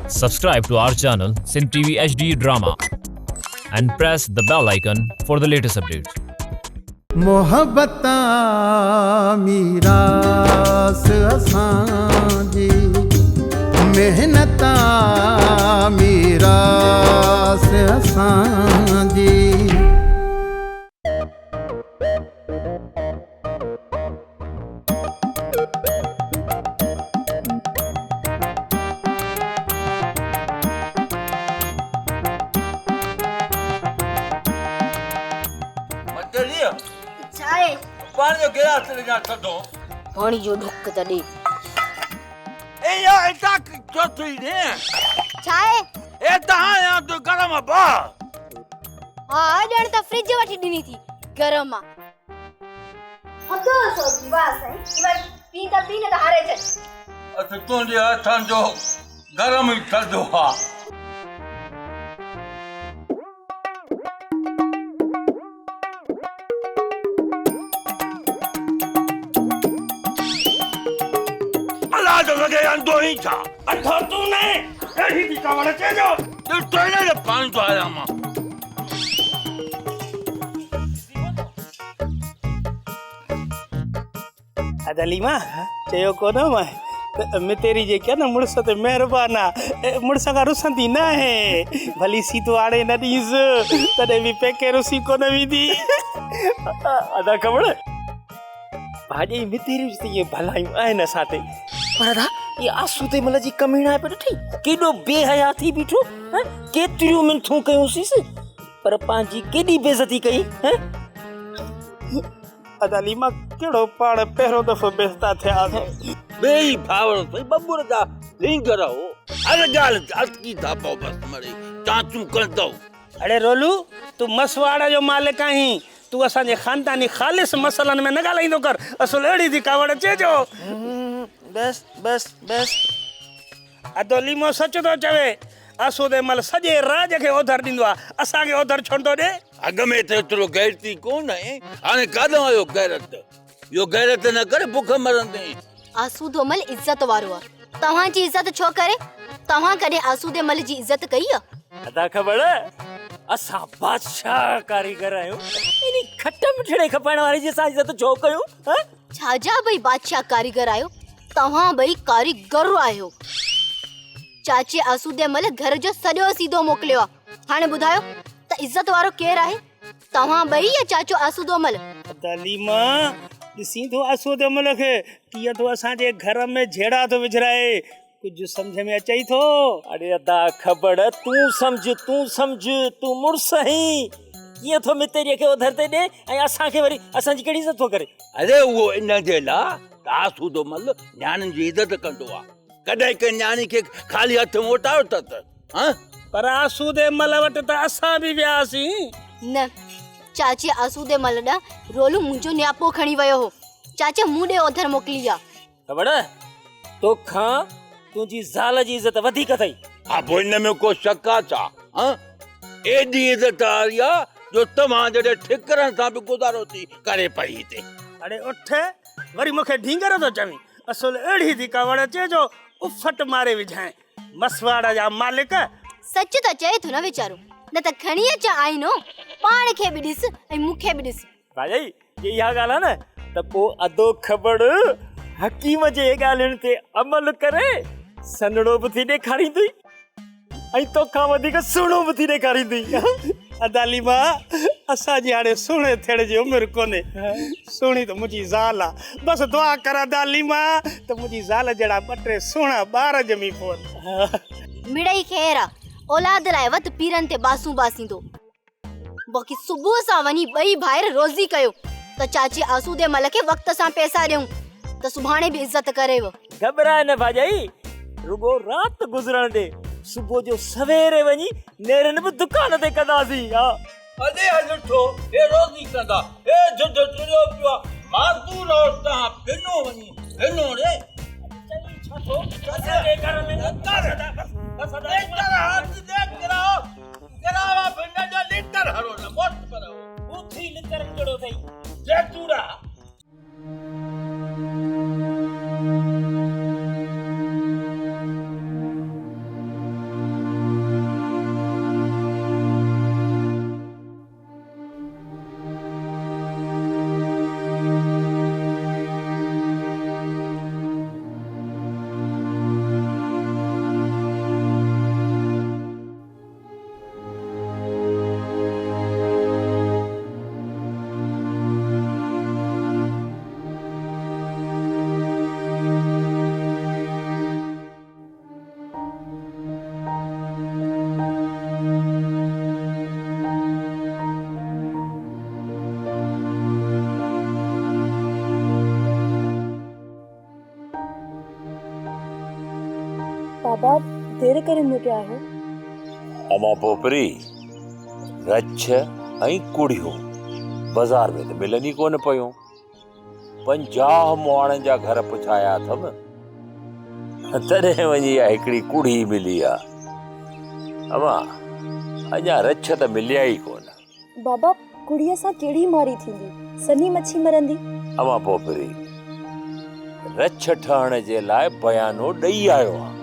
Subscribe to our channel Sindh TV HD Drama and press the bell icon for the latest updates. محبت آ ميراث اسان جي محنت آ ميراث اسان جي. متليء. ڇا آهي؟ پاڻي جو گلاس ته ڏجان ٿڌو. پاڻي جو ڍڪ ته ڏي. اي يار اتان ڇو ٿي ڏين؟ ڇا آهي؟ اي ته آهيان تو گرم باهه. ها ڄڻ ته فرج وٺي ڏني ٿي گرم آ. ٿڌو سو واهه سائين وٺ پي ته پي نه ته هاري ڇڏ. اٿ تنهنجي هٿن جو گرم ئي ٿڌو آ. الله جو لڳي انڌو ئي ڇا؟ انڌو تون نه اهڙي ٿي ڪاوڙ اچي جو. ڏٺو ئي نه ته پاڻي ٿو آيان مان. ادا ليما چيو ڪونه هئم ته متيري جيڪي آ نه مڙس تي مهربان آ مڙس کان رسندي نه آهي ڀلي سيڌو آڻي نه ڏينس تڏهن به پيڪي رسي ڪونه ويندي. ادا کبڙ ڀاڄائي متيري جون ته اهي ڀلايون آهن اسان تي پر ادا اهي آسودي مل جي ڪميڻائپ ڏٺئي ڪيڏو بي حيا ٿي بيٺو ڪيتريون منٿون ڪيونسيس پر پنهنجي ڪيڏي بيعزتي ڪئي هين. ادا ليما ڪهڙو پاڻ پهريون دفعو بيعزتا ٿيا آهيون. ٻئي ڀائر سائين ٻٻر جا لينگر هو. هر ڳالهه تي اٽڪي ٿا پئو بس مڙئي چانچون ڪندؤ. اڙي رولو تون مسواڙ جو مالڪ آهين تون اسان جي خانداني خالص مسئلن ۾ نه ڳالهائيندو ڪر اصل اهڙي ٿي ڪاوڙ اچي جو. بس بس بس. ادو ليمو سچ ٿو چوي. آسودي مل سڄي راڄ کي اوڌر ڏيندو آ، اسان کي اوڌر ڇو نٿو ڏي؟ اڳ ۾ ته ايترو غيرتي ڪونه هئين، هاڻي ڪاڏانهن آيو غيرت؟ اهو غيرت نه ڪر بک مرندين. آسودو مل عزت وارو آ، توهان جي عزت ڇو ڪري؟ توهان ڪڏهن آسودي مل جي عزت ڪئي آ؟ ادا کٻڙ، اسان بادشاهه ڪاريگر آهيون، انهي کٽ مٺڙي کپائڻ واري جي اسان عزت ڇو ڪيون؟ هه؟ ڇا جا ٻئي بادشاهه ڪاريگر آهيو، توهان ٻئي ڪاريگر آهيو. چاچي آسودي مل گهر جو سڄو سيڌو موڪليو آ. هاڻي ٻڌايو ته عزت وارو ڪير آهي؟ توهان ٻئي يا چاچو آسودو مل؟ ادا ليما، ڏسين ٿو آسودي مل کي ڪيئن ٿو اسان جي گهر ۾ جهيڙا ٿو وجهرائي. ڪجهه سمجهه ۾ اچئي ٿو؟ اڙي ادا کبڙ، تون سمجهه، تون سمجهه، تون مڙس آهين. ڪيئن ٿو متيريء کي اوڌر تي ڏي ۽ اسان کي وري اسان جي ڪهڙي عزت ٿو ڪري؟ اڙي اهو ان جي لاء ته آسودو مل نياڻين جي عزت ڪندو آ. ڪڏهن ڪنهن نياڻي کي خالي هٿ موٽايو اٿس؟ هان؟ پر آسودي مل وٽ ته اسان به وياسين. نه، چاچي آسودي مل ڏانهن رولو منهنجو نياپو کڻي ويو هو. چاچي مون ڏي اوڌر موڪلي آ. کبڙ، توکان تنهنجي زال جي عزت وڌيڪ اٿئي. ها پوء ان ۾ ڪو شڪ آ ڇا؟ هان؟ ايڏي عزت واري آ جو توهان جهڙي ٺڪرن سان به گذارو ٿي ڪري پئي هتي. اڙي اٺ، وري مون کي ڍينگر ٿو چوين. اصل اهڙي ٿي ڪاوڙ اچي جو اڦٽ ماري وجهانء. مسواڙ جا مالڪ. سچ ته چئي ٿو نه ويچارو. نه ته کڻي اچان آئينو، پاڻ کي به ڏس ۽ مون کي به ڏس. ڀاڄائي، جي اها ڳالهه آهي نه ته پوء ادو کٻڙ حڪيم جي ڳالهين تي عمل ڪري سنهڙو به ٿي ڏيکاريندئي ۽ توکان وڌيڪ سهڻو به ٿي ڏيکاريندئي. ادا ليما، اسان جي هاڻي سهڻي ٿيڻ جي عمر ڪونهي. سهڻي ته منهنجي زال آ. بس دعا ڪر ادا ليما ته منهنجي زال جهڙا ٻه ٽي سهڻا ٻار ڄمي پون. مڙئي خير آ، اولاد لاء وت پيرن تي باسون باسيندو. باقي صبح سان وڃي ٻئي ڀائر روزي ڪيو ته چاچي آسودي مل کي وقت سان پئسا ڏيون ته سڀاڻي به عزت ڪريو. گهٻراء نه ڀاڄائي، رڳو رات گذرڻ ڏي، صبح جو سويري وڃي نيرن به دڪان تي ڪنداسين. ها. ادي هي ڏٺو، هي روزي ڪندا، هي جھنڊ ٽڙيو پيو آ، معذور عورتان پنو وڃي پنو ڙي. چوين ڇا ٿو، اسان جي گهر ۾ بس ادا. ڪراوا به نه ڏيو ليٽر هڙو نه موت پر هو. اٿي لترن جهڙو اٿئي. زيتوڙا. دير ڪري موٽيا آهيو؟ امان پوپري، رڇ ۽ ڪڙهيون بزار ۾ ته ملن ئي ڪونه پيون. 50 مهاڻن جا گهر پڇايا اٿم، تڏهن وڃي اها هڪڙي ڪڙهي ملي آ. امان، اڃا رڇ ته مليا ئي ڪونه. بابا، ڪڙهيء سان ڪهڙي ماري ٿيندي؟ سنهي مڇي مرندي. امان پوپري، رڇ ٺهڻ جي لاء بيانو ڏئي آيو آهيان.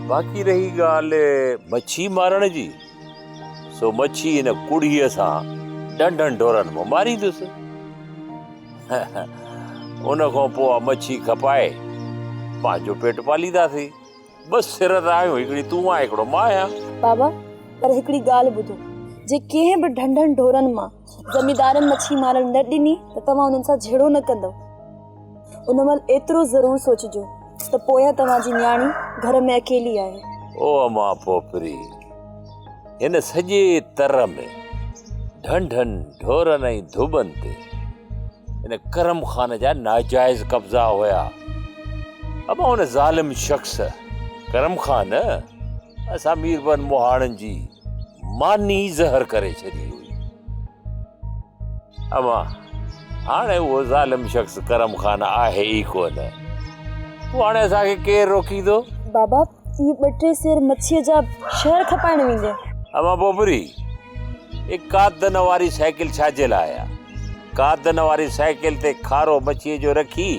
باقي رهي ڳالهه مڇي مارڻ جي، سو مڇي هن ڪڙهيء سان ڍنڍن ڍورن مان ماريندس. ان کان پوء اها مڇي کپائي پنهنجو پيٽ پالينداسين. ٻه سر ته آهيون، هڪڙي تون آهين، هڪڙو مان آهيان. بابا، پر هڪڙي ڳالهه ٻڌو، جي ڪنهن به ڍنڍن ڍورن مان زميندارن مڇي مارڻ نه ڏني ته توهان انهن سان جهيڙو نه ڪندؤ. ان مهل ايترو ضرور سوچجو ته پويان توهان جي نياڻي گهر ۾ اڪيلي آهي. او امان پوپري، هن سڄي تر ۾ ڍنڍن، ڍورن ۽ ڌوٻن تي ان ڪرم خان جا ناجائز قبضا هيا. اما ان ظالم شخص ڪرم خان اسان ميربن مهاڻن جي ماني زهر ڪري ڇڏي هئي. اما هاڻي اهو ظالم شخص ڪرم خان آهي ئي ڪونه. پوء هاڻي اسان کي ڪير روڪيندو؟ بابا اهي ٻه ٽي سير مڇيء جا شهر کپائڻ ويندين. اما بوبري اي قادن واري سائيڪل ڇا جي لاء آ؟ قادن واري سائيڪل تي کارو مڇيء جو رکي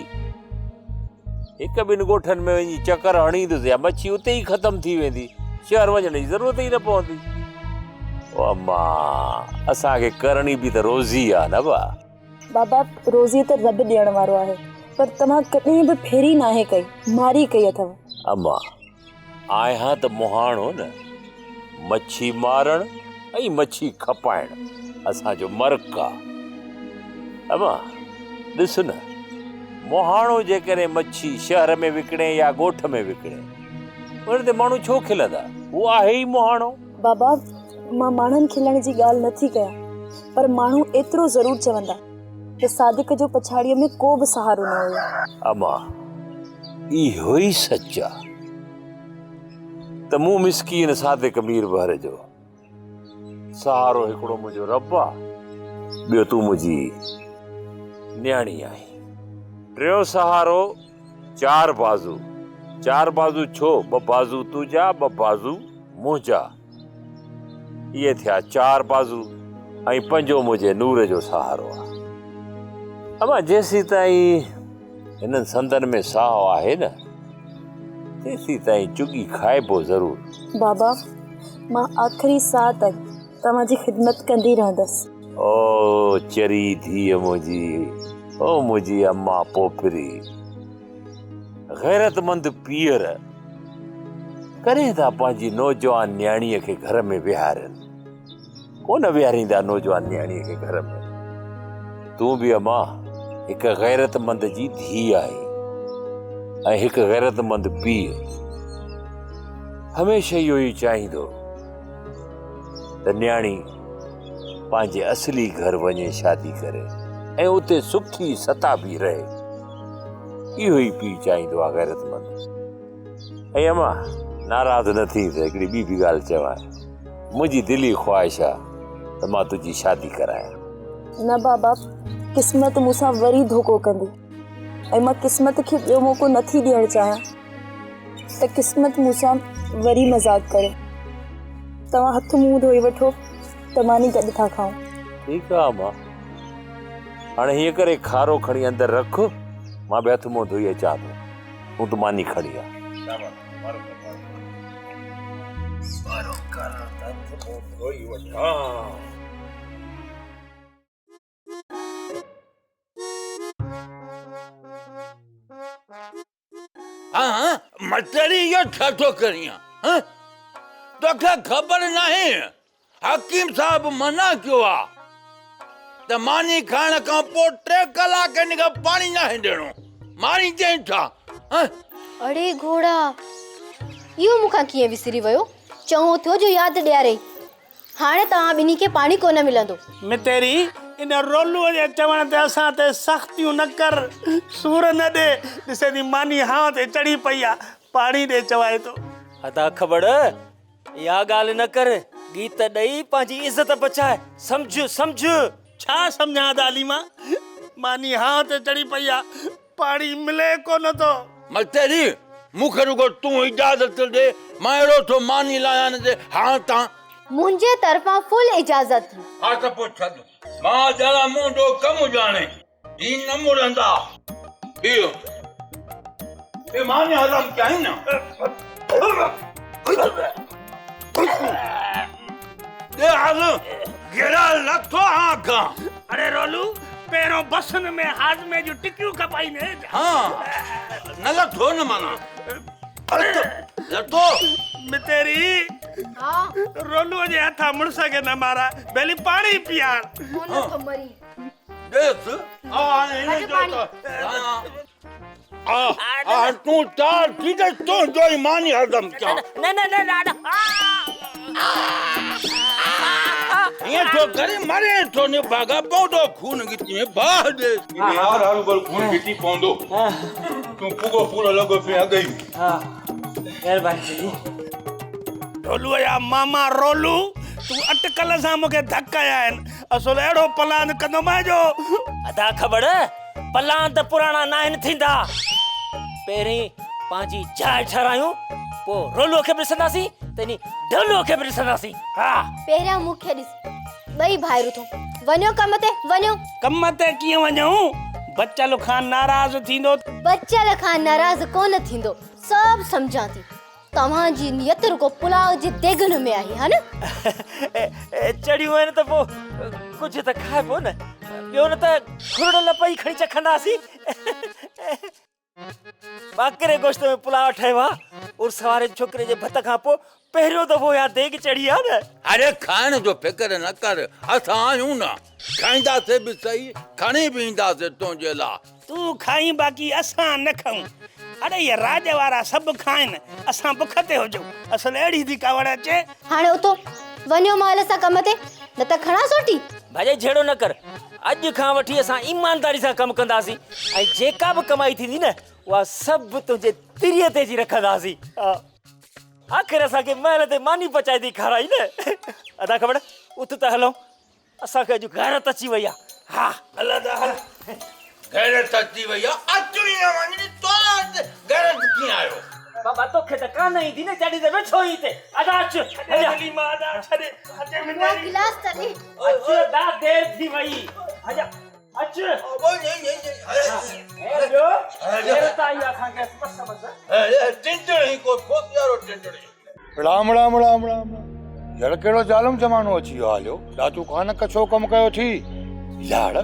هڪ ٻن ڳوٺن ۾ وڃي چڪر هڻي ايندس يا مڇي اتي ئي ختم ٿي ويندي، شهر وڃڻ جي ضرورت ئي نه پوندي. او اما اسان کي ڪرڻي به ته روزي آ نه ڀا. بابا روزي ته رب ڏيڻ وارو آهي پر توهان ڪڏهن به ڦيري ناهي ڪئي، ماري ڪئي اٿو. اما آهيان ته مهاڻو نه، مڇي مارڻ ۽ مڇي کپائڻ اسان جو مرڪ آ. اما ڏس نه، مهاڻو جيڪڏهن مڇي شهر ۾ وڪڻي يا ڳوٺ ۾ وڪڻي، ان تي ماڻهو ڇو کلندا؟ هو آهي ئي مهاڻو. بابا مان ماڻهن کلڻ جي ڳالهه نه ٿي ڪيان، پر ماڻهو ايترو ضرور چوندا ته صادق جو پڇاڙيء ۾ ڪو به سهارو نه هيو. اما اهو ئي سچ آ ته مون مسڪين صادق ميربحر جو سهارو هڪڙو منهنجو رب آ، ٻيو تون منهنجي نياڻي آهين. ٽيون سهارو چار بازو، چار بازو ڇو؟ ٻه بازو تنهنجا، ٻه بازو منهنجا. اهي ٿيا چار بازو ۽ پنجون منهنجي نور جو سهارو آ. امان جيسيتائين هنن سندن ۾ ساهه آهي نه، تيسيتائين چڳي کائبو ضرور. بابا، مان آخري ساهه تائين توهان جي خدمت ڪندي رهندس. او چري ڌيء منهنجي، او منهنجي امان پوپري. غيرتمند پيئر ڪڏهن ٿا پنهنجي نوجوان نياڻيء کي گهر ۾ ويهارين؟ ڪونه ويهاريندا نوجوان نياڻيء کي گهر ۾. تون به امان هڪ غيرتمند جي ڌيء آهين ۽ هڪ غيرتمند پيء هميشه اهو ئي چاهيندو ته نياڻي پنهنجي اصلي گهر وڃي شادي ڪري ۽ اتي سکي ستابي رهي. اهو ئي پيء چاهيندو آهي غيرتمند. ۽ اما ناراض نه ٿين ته هڪڙي ٻي به ڳالهه چوانء. منهنجي دلي خواهش آهي ته مان تنهنجي شادي ڪرايان. نه بابا، قسمت مون سان وري ڌوڪو ڪندي ۽ مان قسمت کي ٻيو موقعو نه ٿي ڏيڻ چاهيان ته قسمت مون سان وري مذاق ڪري. توهان هٿ منهن ڌوئي وٺو ته ماني گڏ ٿا کائون. ٺيڪ آ اما. هاڻي هيئن ڪري کارو کڻي اندر رک، مان به هٿ منهن ڌوئي اچان ٿو. تون ته ماني کڻي آ. وارو ڪر ته هٿ منهن ڌوئي وٺان. ها مٽري اهو ڇا ٿو ڪرين ها توکي خبر ناهي حڪيم صاحب منع ڪيو آ ته ماني کائڻ کان پوء 3 ڪلاڪ هن کي پاڻي ناهي ڏيڻو ماريندين ڇا ها اڙي گهوڙا اهو مون کان ڪيئن وسري ويو چڱو ٿيو جو ياد ڏيارئي هاڻي توهان ٻنهي کي پاڻي ڪونه ملندو. متيري، ان رولوء جي چوڻ تي اسان تي سختيون نه ڪر، سور نه ڏي، ڏسين ٿي ماني هانء تي چڙهي پئي آ، پاڻي ڏي چوائي ٿو. ادا کٻڙ، اها ڳالهه نه ڪر، ڳيت ڏئي پنهنجي عزت بچاء، سمجهه، سمجهه. ڇا سمجهان ادا عليما، ماني هانء تي چڙهي پئي آ، پاڻي ملي ڪونه ٿو. متيري، مون کي رڳو تون اجازت ڏي، مان اهڙو ٿو ماني لاهيان جي هانء تان. منهنجي طرفان فل اجازت. ها ته پوء ڇڏ، مان ڄڻا منهنجو ڪم ڄاڻي. هي نه مڙندا. بيهه. هي ماني هضم ڪيائين نه. ڏي هل گرا لٿو هان کان. اڙي رولو پهريون بسن ۾ هاضمي جون ٽڪيون کپائين. ها نه لٿو نه معنيٰ. لٿو. متيري. ها. رولوء جي هٿان مڙس کي نه مارائي ڀلي پاڻي پيار. ڪونه ٿو مرين. ڏس هاڻي هن جو ته آ تون تار ٿي ته تنهنجو ئي ماني هضم ڪيان. نه نه نه ڏاڏا. ائين ٿو ڪرين مرين ٿو نڀاڳا پوندو خون ڳچي ۾ باهه ڏي. يار هروڀرو خون ڳچي پوندو تون پڳو پورو لڳو پئين اڳ ئي. ها مهرباني تنهنجي. ڍولوء جا ماما رولو تون اٽڪل سان مون کي ڌڪ ڪيا آهن. اصل اهڙو پلاند ڪندومانء جو. ادا کٻڙ، پلاند پراڻا ناهن ٿيندا. پهرين پنهنجي جاء ٺهرايون، پوء رولوء کي به ڏسنداسين ته انهي ڍولوء کي به ڏسنداسين. ها. پهريان مون کي ڏس. ٻئي ڀائر اٿو. وڃو ڪم تي، وڃو. ڪم تي ڪيئن وڃون؟ بچل خان ناراض ٿيندو. بچل خان ناراض ڪونه ٿيندو. سڀ سمجهان ٿي. توهان جي نيت رڳو پلاء جي ديڳن ۾ آهي، ها نه؟ چڙهيون آهن ته پوء ڪجهه ته کائبو نه. ٻيو نه ته کرڙ لپ ئي کڻي چکنداسين. ٻاڪري گوشت ۾ پلاء ٺهيو آهي. عرس واري ڇوڪري جي ڀت کان پوء پهريون دفعو اها ديڳ چڙهي آهي نه. اڙي کائڻ جو فڪر نه ڪر، اسان آهيون نه. کائينداسين به سهي، کڻي به اينداسين تنهنجي لاء. تون کائين باقي اسان نه کائون. اڙي اهي راڄ وارا سڀ کائن، اسان بک تي هجون. اصل اهڙي ٿي ڪاوڙ اچي. هاڻي اٿو، وڃو مال سان ڪم تي، نه ته کڻان سوٽي. ڀاڄائي جهيڙو نه ڪر. اڄ کان وٺي اسان ايمانداري سان ڪم ڪنداسين ۽ جيڪا به ڪمائي ٿيندي نه، اها سڀ تنهنجي تريء تي اچي رکنداسين. آخر اسان کي محل تي ماني پچائي ٿي کارائين نه. ادا کٻڙ، اٿ ته هلون. اسان کي اڄ غيرت اچي وئي آ. ها هل ادا هل. غيرت اچي وئي آ اچڻي نه وڃڻي تو غيرت ڪيئن آيو. بابا توکي ته ڪانه ايندي نه جڏهن ته ويٺو ئي هتي ادا اچ هليا هلي مان ادا ڇڏي اچي مون گلاس ته ڏي. اچ ادا دير ٿي وئي هليا اچ. هي ٻيو غيرت آئي آ اسان کي بس بس. ٽنڊڻي ڪو کوتيارو ٽنڊڻي. رام رام رام رام يار ڪهڙو ظالم زمانو اچي ويو آ هليو ڏاتو خان ڪڇو ڪم ڪيو ٿي يار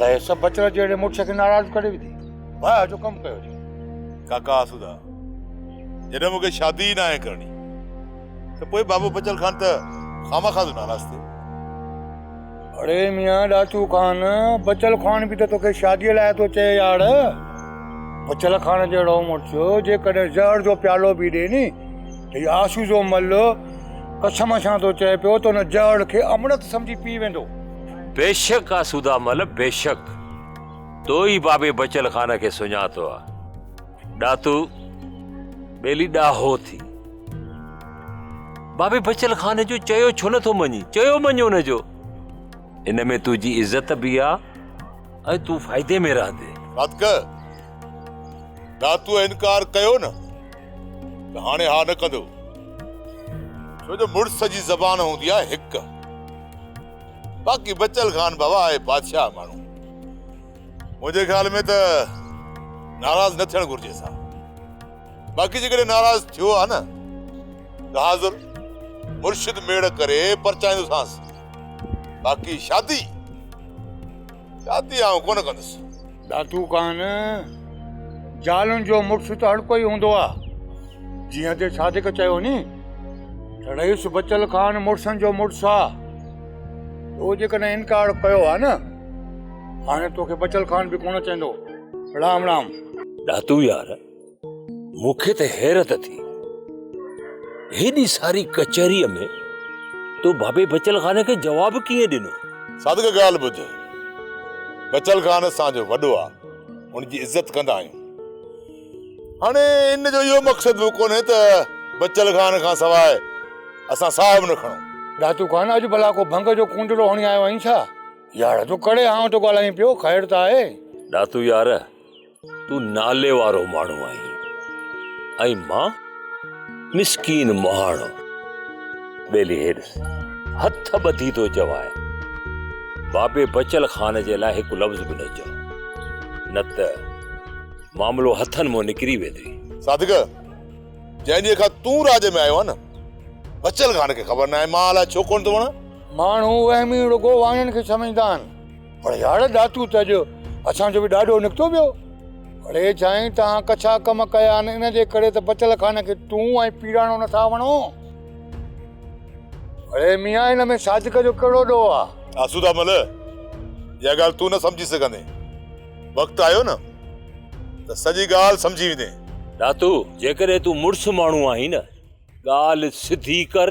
رئيس بچل جهڙي مڙس کي ناراض ڪري وڌي واهه جو ڪم ڪيو ٿي. ڪاڪا آسودا جڏهن مون کي شادي ئي ناهي ڪرڻي ته پوء بابو بچل خان ته خامخواه ٿو ناراض ٿئي. اڙي ميان ڏاتو خان بچل خان به ته توکي شاديء لاء ٿو چئي يار بچل خان جهڙو مڙس جيڪڏهن زهر جو پيالو به ڏي ني ته هي آسودو مل قسم سان ٿو چئي پيو ته ان زهر کي امرت سمجهي پي ويندو. بيشڪ آسودا مل بيشڪ تو ئي بابي بچل خان کي سڃاتو آ. ڏاتو ٻيلي ڏاهو ٿي. بابي بچل خان جو چيو ڇو نه ٿو مڃين؟ چيو مڃ ان جو. ان ۾ تنهنجي عزت به آ ۽ تون فائدي ۾ رهندين. صادق، ڏاتوء انڪار ڪيو نه ته هاڻي ها نه ڪندو. ڇو جو مڙس جي زبان هوندي آ هڪ. باقي بچل خان بابا آهي بادشاهه ماڻهو. منهنجي خيال ۾ ته ناراض نه ٿيڻ گهرجي سا. باقي جيڪڏهن ناراض ٿيو آ نه ته حاضر مرشد ميڙ ڪري پرچائيندوسانس. باقي شادي شادي آئون ڪونه ڪندس. ڏاتو ڪان، زالن جو مڙس ته هڙڪو ئي هوندو آ. جيئن ادي صادق چيو ني ته رئيس بچل خان مڙسن جو مڙس آ. تو جيڪڏهن انڪار ڪيو آ نه هاڻي توکي بچل خان به ڪونه چوندو. رام رام. ڏاتو يار، مون کي ته حيرت ٿي. هيڏي ساري ڪچهريء ۾ تو بابي بچل خان کي جواب ڪيئن ڏنو؟ صادق ڳالهه ٻڌ، بچل خان اسان جو وڏو آ، ان جي عزت ڪندا آهيون. هاڻي ان جو اهو مقصد به ڪونهي ته بچل خان کان سواء اسان ساهه به نه کڻون. ڏاتو خان، اڄ ڀلا ڪو ڀنگ جو ڪونڊڙو هڻي آيو آهين ڇا؟ يار تون ڪهڙي هانء ٿو ڳالهائين پيو، خير ته آهي؟ ڏاتو يار، تون نالي وارو ماڻهو آهين ۽ مان مسڪين مهاڻو. ٻيلي هي ڏس، هٿ ٻڌي ٿو چوانء، بابي بچل خان جي لاء هڪ لفظ به نه چئو، نه ته معاملو هٿن مان نڪري ويندوئي. صادق، جنهن ڏينهن کان تون راڄ ۾ آيو آهين نه، بچل خان کي خبر ناهي مان الائي ڇو ڪونه ٿو وڻان. ماڻهو وهمي رڳو واڻين کي سمجهندا آهن، پر يار ڏاتو ته اڄ اسان جو به ڏاڍو نڪتو پيو. اڙي سائين توهان ڪڇا ڪم ڪيا آهن، ان جي ڪري ته بچل خان کي تون ۽ پيراڻو نٿا وڻو. اڙي ميان ان ۾ صادق جو ڪهڙو ڏوهه آ؟ آسودا مل، اها ڳالهه تون نه سمجهي سگهندين. وقت آيو نه ته سڄي ڳالهه سمجهي ويندين. ڏاتو، جيڪڏهن تون مڙس ماڻهو آهين نه، ڳالهه سڌي ڪر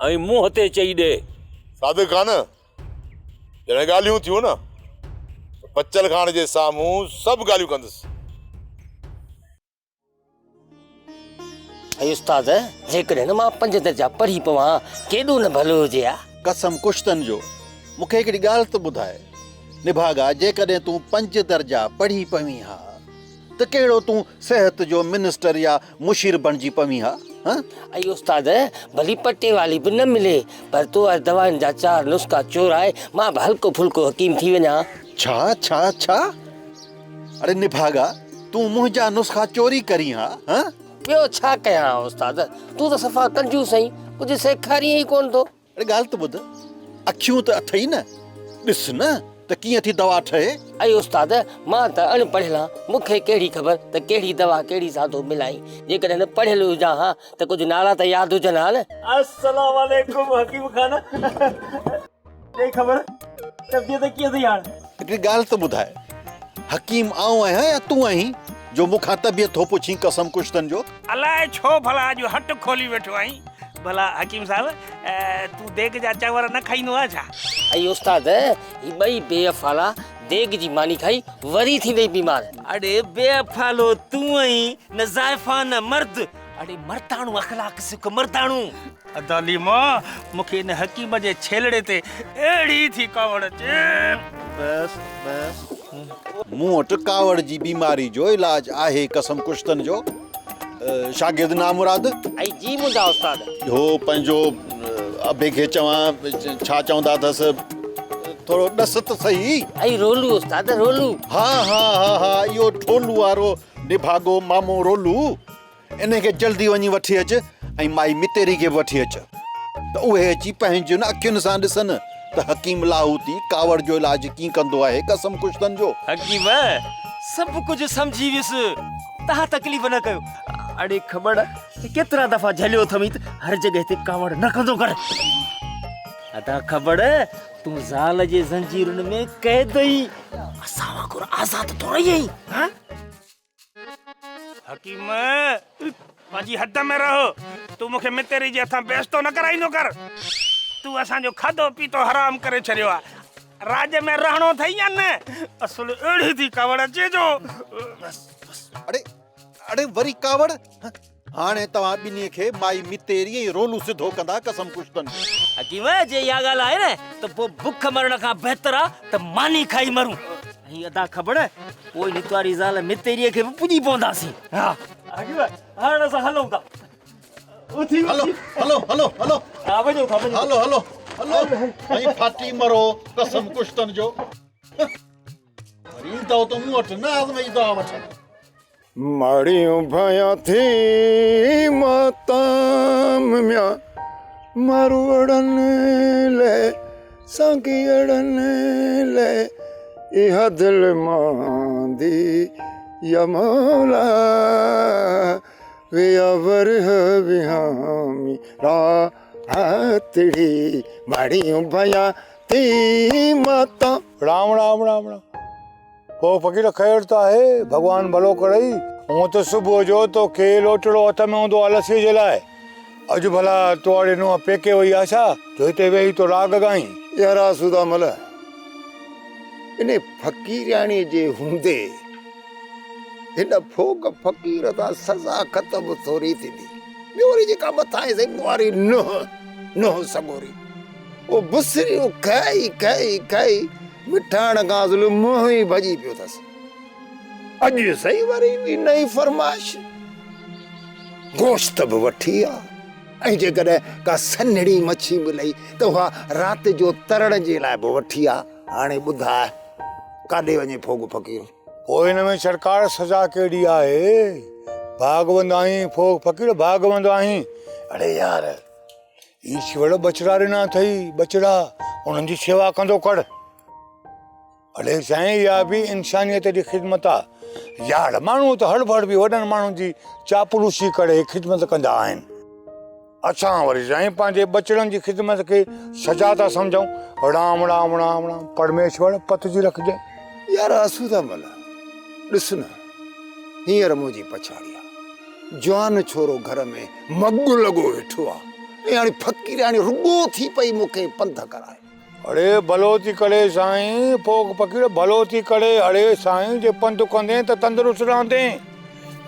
۽ منهن تي چئي ڏي. صادق خان، جڏهن ڳالهيون ٿيون نه ته بچل خان جي سامهون سڀ ڳالهيون ڪندس. اي استاد، جيڪڏهن مان پنج درجا پڙهي پوان ها، ڪيڏو نه ڀلو هجي ها. قسم ڪشتن جو، مون کي هڪڙي ڳالهه ته ٻڌاء. نڀاڳا، جيڪڏهن تون پنج درجا پڙهي پوين ها ته ڪهڙو تون صحت جو منسٽر يا مشير بڻجي پوين ها، هان؟ اي استاد، ڀلي پٽيوالي به نه ملي، پر تو واري دوائن جا چار نسخا چورائي مان به هلڪو ڦلڪو حڪيم ٿي وڃان ها. ڇا، ڇا، ڇا؟ اڙي نڀاڳا، تون منهنجا نسخا چوري ڪرين ها، هان؟ ٻيو ڇا ڪيان ها استاد، تون ته صفا ڪنجوس آهين، ڪجهه سيکارين ئي ڪونه ٿو. اڙي ڳالهه ته ٻڌ، اکيون ته اٿئي نه، ڏس نه ته ڪيئن ٿي دوا ٺهي. اي استاد، مان ته اڻ پڙهيل آهيان، مون کي ڪهڙي خبر ته ڪهڙي دوا ڪهڙي سان ٿو ملائين، جيڪڏهن پڙهيل هجان ها ته ڪجهه نالا ته ياد هجن ها نه. السلام عليڪم حڪيم خان، ڏي خبر طبيعت ڪيئن اٿئي هاڻ؟ هڪڙي ڳالهه ته ٻڌاء، حڪيم آئون آهيان يا تون آهين جو مون کان طبيعت ٿو پڇين قسم ڪشتن جو. الائي ڇو ڀلا اڄ هٽ کولي ويٺو آهين. ڀلا حڪيم صاحب تون ديڳ جا چانور نه کائيندو آهين ڇا؟ اي استاد هي ٻئي بي افعالا ديڳ جي ماني کائي وري ٿيندئي بيمار. اڙي بي افعالو تون آهين نه زائفان نه مرد. اڙي مرداڻو اخلاق سک مرداڻو. ادا ليما مون کي ان حڪيم جي ڇيلڙي تي اهڙي ٿي ڪاوڙ اچي. بس بس مون وٽ ڪاوڙ جي بيماري جو علاج آهي قسم ڪشتن جو. شاگرد نامراد. اي جي منهنجا استاد. هو پنهنجو ابي کي چوان ڇا چوندا اٿس ٿورو ڏس ته سهي. اي رولو استاد رولو. ها ها ها ها اهو ٺولو وارو نڀاڳو مامو رولو انهي کي جلدي وڃي وٺي اچ ۽ مائي متيري کي به وٺي اچ ته اهي اچي پنهنجين اکين سان ڏسن ته حڪيم لاهوتي ڪاوڙ جو علاج ڪيئن ڪندو آهي قسم ڪشتن جو. حڪيم سڀ ڪجهه سمجهي ويس تهان تڪليف نه ڪيو. اڙي کٻڙ ڪيترا دفعا جهليو اٿمئي ته هر جڳهه تي ڪاوڙ نه ڪندو ڪر. ادا کٻڙ تون زال جي زنجيرن ۾ قيد آهين اسان وانگر آزاد ٿورئي آهين ها. حڪيم پنهنجي حد ۾ رهه تون مون کي متيري جي هٿان بيستو نه ڪرائيندو ڪر تون اسان جو کاڌو پيتو حرام ڪري ڇڏيو آهي راڄ ۾ رهڻو اٿئي يا نه اصل اهڙي ٿي ڪاوڙ اچي جو بس بس اڙي اڙي وري ڪاوڙ هاڻي توهان ٻنهي کي مائي متيري ۽ رولو سڌو ڪندا قسم ڪشتن جو. حڪيم جي اها ڳالهه آهي نه ته پوء بک مرڻ کان بهتر آ ته ماني کائي مرون ۽ ادا کبڙ پوء نتواري زال متيريء کي به پڄي پونداسين. ها حڪيم هاڻ اسان هلون ٿا. اٿي هلو هلو هلو هلو. ها وڃون ٿا وڃون. هلو هلو هلو ۽ ڦاٽي مرو قسم ڪشتن جو. وري ايندؤ ته مون وٽ نه آزمائي دوا وٺڻ. ماڙيون ڀايان ٿي ماتام ميان ماروئڙن لئه سانگيئڙن لئه اها دل ماندي يا مولا ويا ورهه وهامي راتڙي ماڙيون ڀايان ٿي ماتام. رام رام رام رام. پوء فقير خير ته آهي، ڀڳوان ڀلو ڪرئي. هونء ته صبح جو توکي لوٽڙو هٿ ۾ هوندو آهي لسيء جي لاء. اڄ ڀلا تو واري نونهن پيڪي وئي آهي ڇا، جو هتي ويهي ٿو راڳ ڳائين؟ يار آسودا مل، انهي فقيرياڻيء جي هوندي هن ڦوڳ فقير تان سزا ختم ٿوري ٿيندي. ٻيو وري جيڪا مٿانهين سائين واري ننهن، ننهن سڳوري، اهو بسريون کائي کائي کائي مٺاڻ کان اصل منهن ئي ڀڄي پيو اٿس. اڄ سائين وري به نئين فرمائش، گوشت به وٺي آ ۽ جيڪڏهن ڪا سنهڙي مڇي ملئي ته اها رات جو ترڻ جي لاء به وٺي آ. هاڻي ٻڌاء ڪاڏي وڃي ڦوڳ فقير؟ پوء هن ۾ سرڪار سزا ڪهڙي آهي؟ ڀاڳوند آهين ڦوڳ فقير ڀاڳوند آهين. اڙي يار ايشور ٻچڙا ڏنا اٿئي ٻچڙا انهن جي شيوا ڪندو ڪر. اڙي سائين اها به انسانيت جي خدمت آ. يار ماڻهو ته هڙ ڀڙ به وڏن ماڻهن جي چاپلوسي ڪري خدمت ڪندا آهن. اسان وري سائين پنهنجي ٻچڙن جي خدمت کي سزا ٿا سمجهون. رام رام رام رام پرميشور پت جي رکجي. يار آسودا مل ڏس نه هينئر منهنجي پڇاڙي آ. جوان ڇورو گهر ۾ مڳ لڳو ويٺو آ ۽ هاڻي فقيرياڻي رڳو ٿي پئي مون کي پنڌ ڪرائي. اڙي ڀلو ٿي ڪري سائين، ڦوڳ فقير ڀلو ٿي ڪري، اڙي سائين جي پنڌ ڪندين ته تندرست رهندين،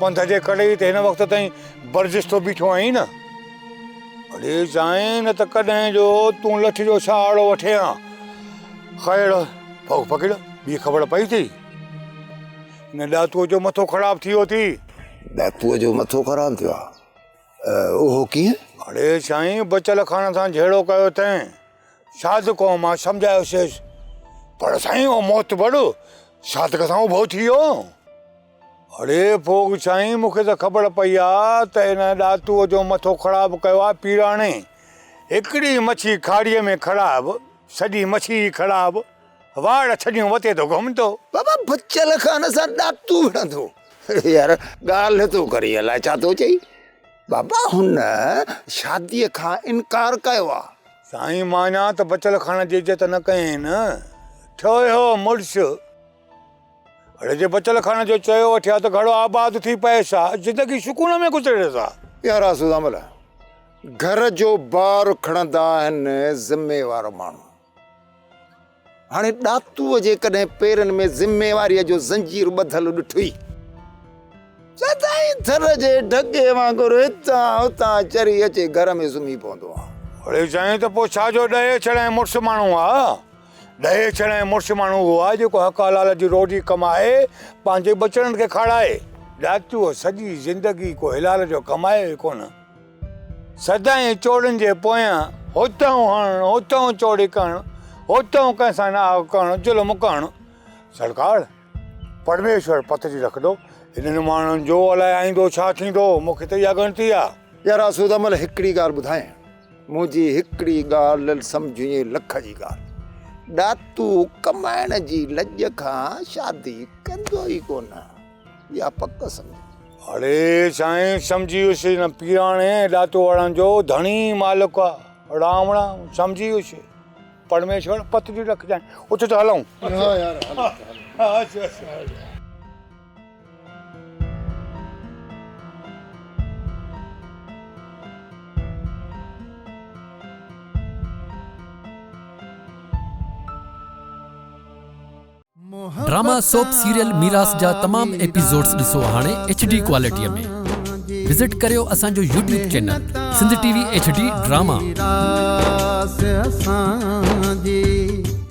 پنڌ جي ڪري ئي ته هن وقت تائين برجستو بيٺو آهين نه. اڙي سائين نه ته ڪڏهن جو تون لٺ جو سهارو وٺين ها. خير ڦوڳ فقير ٻي خبر پئي ٿي؟ هن ڏاتوء جو مٿو خراب ٿي ويو ٿي. ڏاتوء جو مٿو خراب ٿيو آ؟ اهو ڪيئن؟ اڙي سائين بچل خان سان جهيڙو ڪيو اٿئين. صادق مان سمجهايوسيس پر سائين اهو معتبر صادق سان اڀو ٿي ويو. اڙي ڦوڳ سائين مون کي ته خبر پئي آ ته هن ڏاتوء جو مٿو خراب ڪيو آ پيراڻي. هڪڙي مڇي کاڙيء ۾ خراب، سڄي مڇي ئي خراب. واڙ ڇڏيون وتي ٿو گهمندو. بابا بچل خان سان ڏاتو وڙهندو. يار ڳالهه ٿو ڪرين الائي ڇا ٿو چئي. بابا هن شاديء کان انڪار ڪيو آ. سائين مانا ته بچل خان جي عزت نه ڪيائين نه. ٺهيو مڙس. اڙي جي بچل خان جو چيو وٺي ها ته گهڙو آباد ٿي پئيس ها، زندگي سڪون ۾ گذريس ها. يار آسودا مل گهر جو بار کڻندا آهن ذميوار ماڻهو. هاڻي ڏاتوء جيڪڏهن پيرن ۾ ذميواريء جو زنجير ٻڌل ڏٺئي، سدائين ٿر جي ڍڳي وانگر هتان هتان چري اچي گهر ۾ سمهي پوندو آ. اڙي سائين ته پوء ڇا جو ڏهي ڇڙائين مڙس ماڻهو آ؟ ڏهي ڇڙائين مڙس ماڻهو اهو آ جيڪو حق حلال جي روزي ڪمائي پنهنجي ٻچڙن کي کارائي. ڏاتوء سڄي زندگي ڪو حلال جو ڪمايو ئي ڪونه. سدائين چورن جي پويان هوتائون هڻڻ، هوتائون چوري ڪرڻ، هوتائون ڪنهن سان ناحق ڪرڻ، ظلم ڪرڻ. سرڪار، پرميشور پت جي رکندو، انهن ماڻهن جو الائي آئيندو ڇا ٿيندو، مون کي ته اها ڳڻتي آ. يار آسوده مل هڪڙي ڳالهه ٻڌايان، منهنجي هڪڙي ڳالهه سمجهين لک جي ڳالهه، ڏاتو ڪمائڻ جي لڄ کان شادي ڪندو ئي ڪونه. اها پڪ سمجهه. اڙي سائين سمجهي ويس هن پيراڻي ڏاتو وارن جو ڌڻي مالڪ آ. رام رام سمجهي ويس. پرميشور پت جي رکجانء. اٿ ته هلون. ها يار هل ته هلون. اچ اچ هل. ڊراما سوپ سيريل ميراث جا تمام ايپيسوڊز ڏسو هاڻي ايڇ ڊي ڪوالٽي ۾ وزٽ ڪريو اسان جو YouTube channel Sindh T V H D drama.